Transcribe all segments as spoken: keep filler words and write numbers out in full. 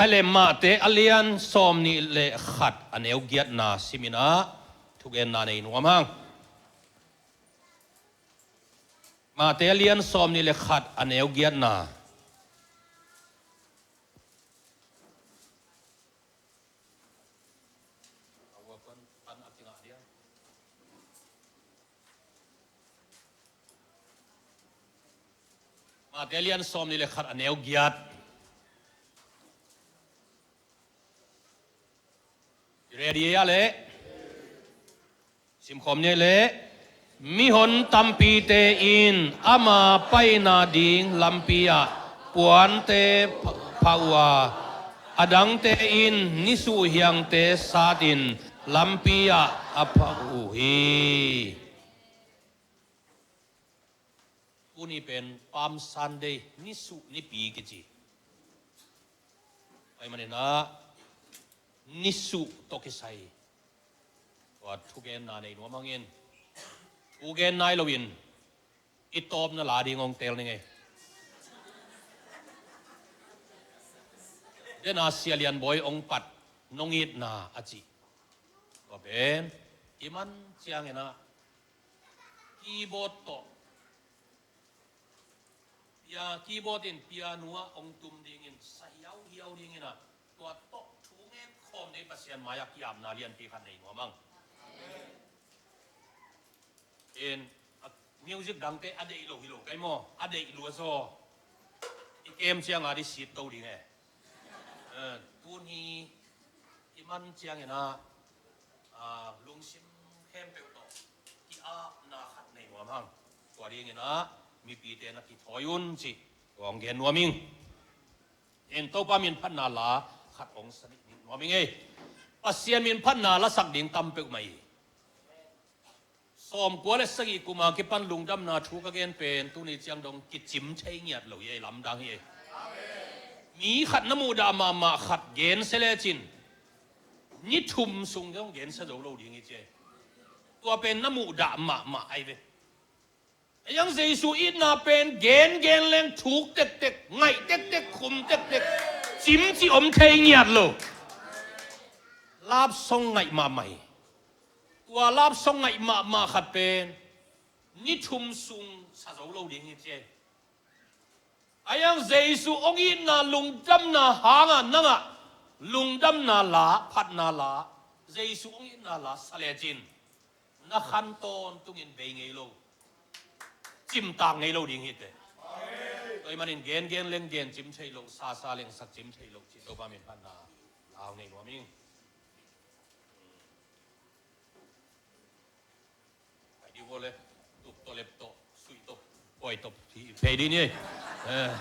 Ahih leh Mate a lian sawmnih le khat a neu giatna simin ah thugenna nei nuam hang. Mate a lian sawmnih le khat a neu giatna. Mate a lian sawmnih le khat a neu giat. Ready a leh simkhawm ni leh. Mihon tampite in ama paina ding lampi ah puante pha uh a, adangte in nisuh hiangte satin lampi ah a pha uh hi. Tuni pen Palm Sunday, nisuh nipi kici. Tua ahih manin ah nisuh tawh kisai tua thugenna nei nuam hangin, thugen nai loin i tawpna la ding hong teel ning ei. Dena Sia Lian Bawi hong pat nong itna a cih. Tua pen i man ciangin ah keyboard tawh, pia, keyboard in piano ah hong tum dingin, sa hiauhiau dingin ah, tua tawh thu ngen khawm ding Pasian mai-ah kiamna lianpi khat nei nuam hang. In, a, music dangte a deih lo hi lo kei maw, a deih lua zaw. I kem ciangah di sit to ding e. Eh, tuni i man ciangin ah, ah, lungsim khempeuh tawh ki-apna khat nei nuam hang. Tua dingin ah mipite na kithawi un cih tua hong gen nuam ing. In Topa min phatna la khat hong sa dih nuam ing ei. Pasian min phatna la sak ding tam peuhmah hi. Sawmkua le sagih kuma kipan lungdamna thu ka gen pen tuni ciang dong kicim thei ngiat lo hi ei, lamdang hi ei. Mi khat na muhdah mahmah khat gensia lecin ni thum sung dong gensia zo lo ding hi ci ei. Tua pen na muhdah mahmah ahi ve. Ei ang Jesu itna pen gen gen leng thuk tektek, ngaih tektek, khum tektek, cimci om thei ngiat lo. Love song ngaih mahmah hi. Tua love song ngaih mahmah khat pen ni thum sung sa zo lo ding hi ci ei. Ei ang Jesu hong itna lungdamna hangah nangah lungdamna la, phatna la, Jesu hong itna la sa lecin na khan tawntungin bei ngei lo, cimtak ngei lo ding hi teh. Tua ahih manin gen gen leng gen cim thei lo, sa sa leng sak cim thei lo cih Topa min phatna la nei nuam ing. Ai di vua le, tup tawh lep tawh, suih tawh, puai tawh, hi phei di ni. Eh.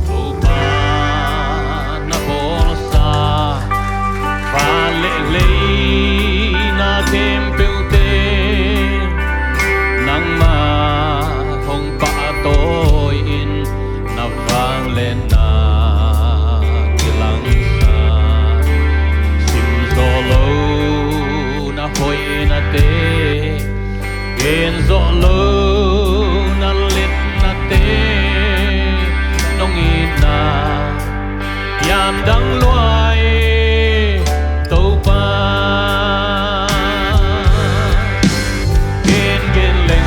Topa na bawlsa, van le lei na khempeuhte nangmah hong pahtawi-in, na vangliatna kilangsa, sim zawh lo na hoihnate, gen zawh lo na liatnate, nong itna pian dang lua hi, Topa. Gen gen leng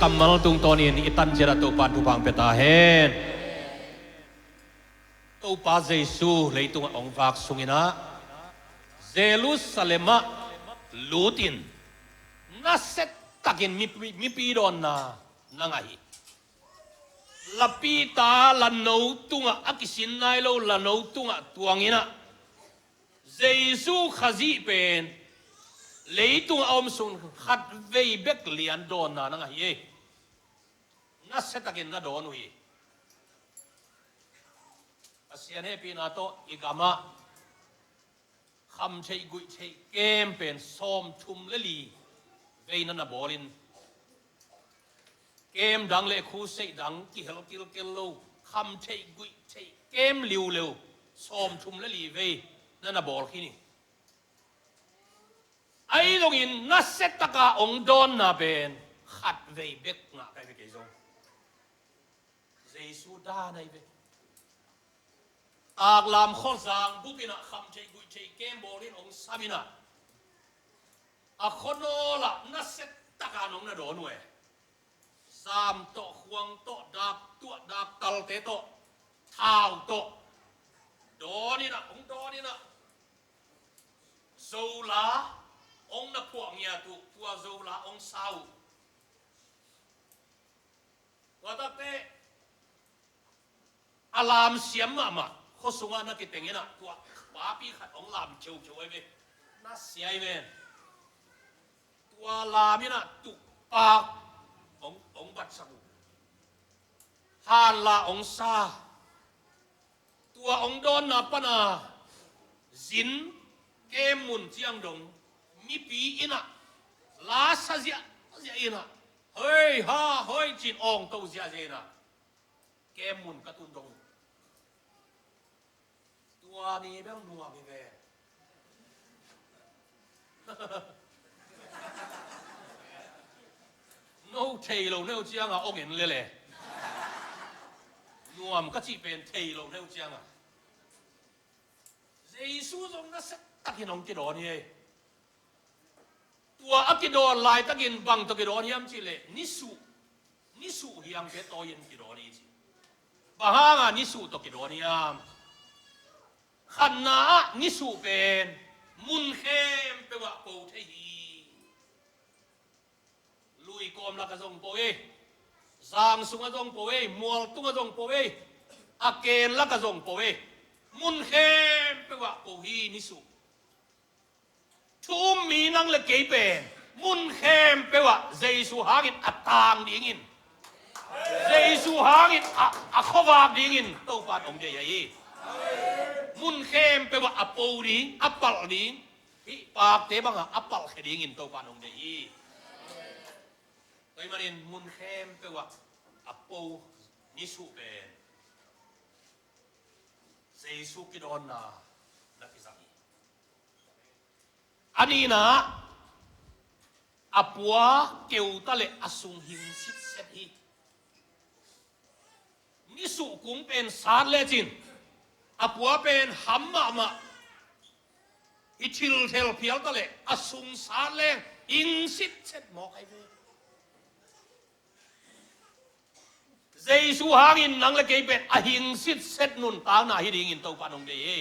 Kammal tungtawnin i tan ciatah Topa thupha hong pia ta hen. Topa Jesu leitungah hong vak sunginah Jerusalem ah lutin nasia takin mipi, mipi dawnna na ngah hi. Lapita lano tungah a kisin nai lo lano tungah tuanginah Jesu Khazih pen leitungah a om sung khatvei bek lian dawnna na ngah hi. Nasia takin na dawn uh hi. Pasian hehpihna tawh i gamah kham theih guih theih kem pen sawmthum le li vei na na bawlin, kem dang le khuseih dang kihel kilkel lo, kham theih guih theih kem liuleu sawmthum le li vei na na bawl khin hi. Ahi zongin nasia taka hong dawnna pen khatvei bek ngah kai ve kei zong. Jesu dan ahi ve. Taklam khuazang bupinah kham theih guih theih kem bawlin hong saminah a khuanawlah nasia taka nong na dawn uh e. Zam tawh, khuang tawh, dak tuah, dak talte tawh, thau tawh dawninah, hong dawninah Zola hong na phuah ngiat uh, tua Zola hong sa uh. Tua takte a lamsiam mahmah khua sungah na kitenginah tua papi khat hong lam kheukheu ahi ve. Nasia ahi ven. Tua laminah tukpak hong, hong batsak uh. Hanla hong sa. Tua hong dawnna pana zin kem mun ciang dong mipi innah lasa ziahziah innah hoi ha hoi cin awngto ziahziah innah kem mun ka tun dong. Tua ni bel nuam hi ve. No thei lo neu cianga ong en lele. Nuam ka cih pen thei lo neu cianga. Jesu zong nasia takin hong kidawn hi. Tua a kidawn laitakin bang tawh kidawn hiam cihleh nisuh, nisuh hiangte tawi-in kidawn hi ci. Bang hanga nisuh tawh kidawn hiam? Khatna ah nisuh pen mun khempeuh ah po thei hi. Lui kawm lakah zong po ei, zang sungah zong po ei, mual tungah zong po ei, a ken lakah zong po ei, mun khempeuh ah po hi nisuh. Thu um mi nang le kei pen mun khempeuh ah Jesu hangin a tang dingin, Jesu hangin a, a khuavak dingin Topa in hong deih ahi hi. Mun khempeuh ah a po ding, a palh ding, hih pakte bangah a palhkhia dingin Topa in hong deih hi. Tua ahih manin mun khempeuh ah a po nisuh pen Jesu kidawnna na kizang hi. A nihna, a pua keu ta leh a sung hing sitset hi. Nisuh kung pen sat lecin a pua pen ham mahmah, i thilthel phial ta leh a sung sat leng hing sitset mawk ahi ve. Jesu hangin nang le kei pen a hing sitset nuntakna hi dingin Topa in hong deih hi.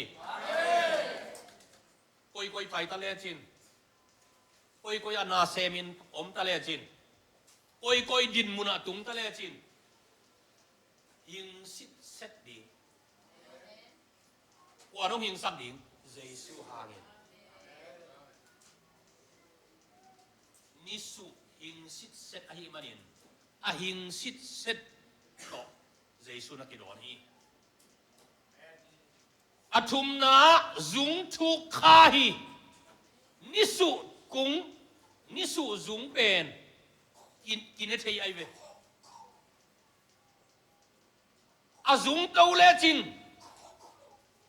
Koikoi pai ta lecin, koikoi a na semin om ta lecin, koikoi dinmunah tung ta lecin, hing sitset ding. Kua in hong hingsak ding? Jesu hangin. Nisuh hing sitset ahih manin a hing sitset tawh Jesu na kidawn hi. A thumna zung thuk kha hi. Nisuh kung, nisuh zung pen kin, kine thei ahi ve. A zung to lecin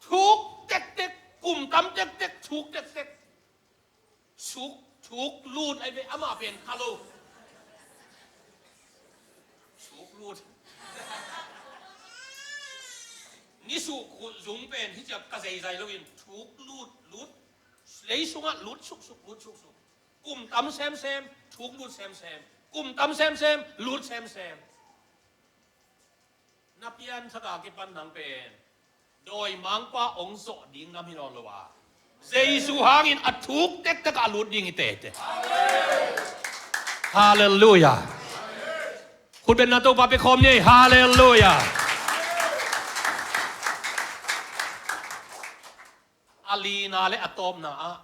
thuk tektek, kum tam tektek, thuk tektek. Suk, thuk lut ahi ve, amah pen kha lo. Thuk lut. Nisuh zung pen hi ciang ka zeizai loin thuk lut, lut. Lei sungah lut suksuk, lut suksuk. Kum tam semsem, thuk lut semsem. Kum tam semsem, lut semsem. Na pianthak a kipan nang pen dawimangpa hong zawh ding nam hi nawn lo a, Jesu hangin a thuk tektek a lut ding hi tete. Halleluiah. Khutbetna Topa pia khawm ni ei. Halleluiah. A lina le a tawpna ah,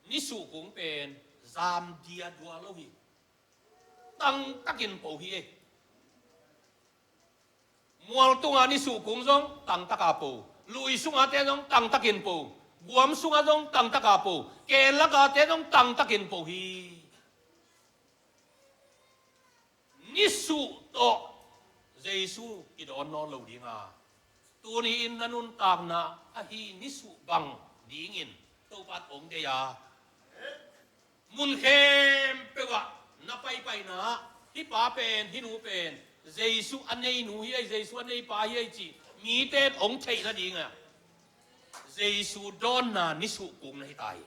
nisuh kung pen zam diadua lo hi. Tangtakin po hi ei. Mual tunga nisuh kung zong tangtaka po. Lui sunga te zong tangtakin po. Guam sunga zong tangtaka po. Kelaka te zong tangtakin po hi. Nisuh tawh Jesu kidawn nawn lo dinga, tuni in na nuntakna ahi nisuh bang dingin Topa hong deih a, mun khempeuh ah na paipaina ah, hih pa pen, hih nu pen Jesu a nei nu hi ei, Jesu a nei pa hi ei cih mite in hong theih nadinga Jesu dawnna nisuh kung na hi ta hi.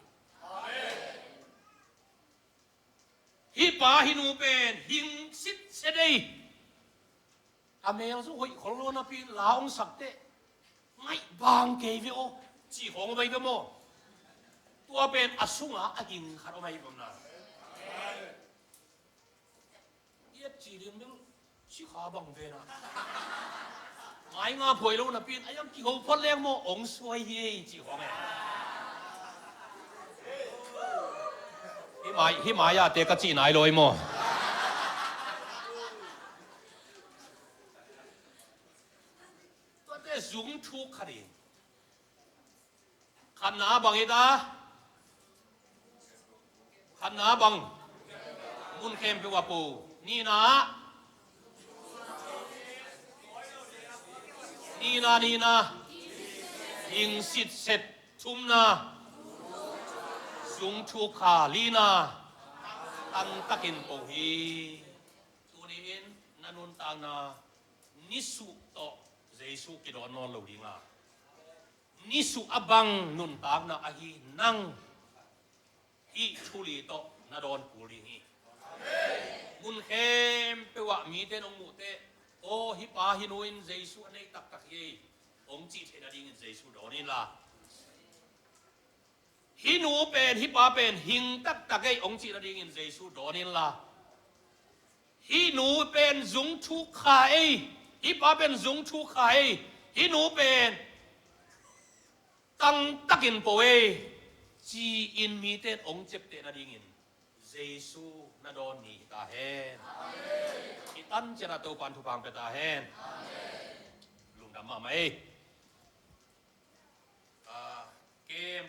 Hih pa hih nu pen hing sitset ei. A mel zong hoih khol lo napi in la hong sak teh, ngaih bang kei ve aw, cih khawng om ahi ve maw? Tua pen a sunga a hing khat om ahi bang na. I et ci ding bel sikha bang ve na. Mai nga phuai lo napi in a yang kiho phot leng maw, hong suai hi ei cih khawng e. Hih mai, hih mai a te ka cih nai lo ei maw? Tuate zung thuk kha ding. Khatna bang hi ta. Khatna bang. Mun khempeuh a po. Nihna. Nihna, nihna. Hing sitset. Thumna. Zung thuk kha. Lina. Tangtakin po hi. Tuni in na nuntakna nisuh tawh Jesu kidawn nawn lo dinga, nisuh a bang nuntakna ahi nang hih thu li tawh na dawn kul ding hi. Mun khempeuh ah mite in hong muh teh, aw, hih pa hih nu in Jesu a nei taktak hi ei, hong cih theih nadingin Jesu dawn inla, hih nu pen, hih pa pen hing taktak ei, hong cih nadingin Jesu dawn inla, hih nu pen zung thuk kha ei, hih pa pen zung thuk kha ei, hih nu pen tangtakin po ei, ci-in mite in hong ciapteh nadingin Jesu na dawn ni hi ta hen. I tan ciangin Topa'n thupha hong pia ta hen. Lungdam mahmah ei. Ah, kem.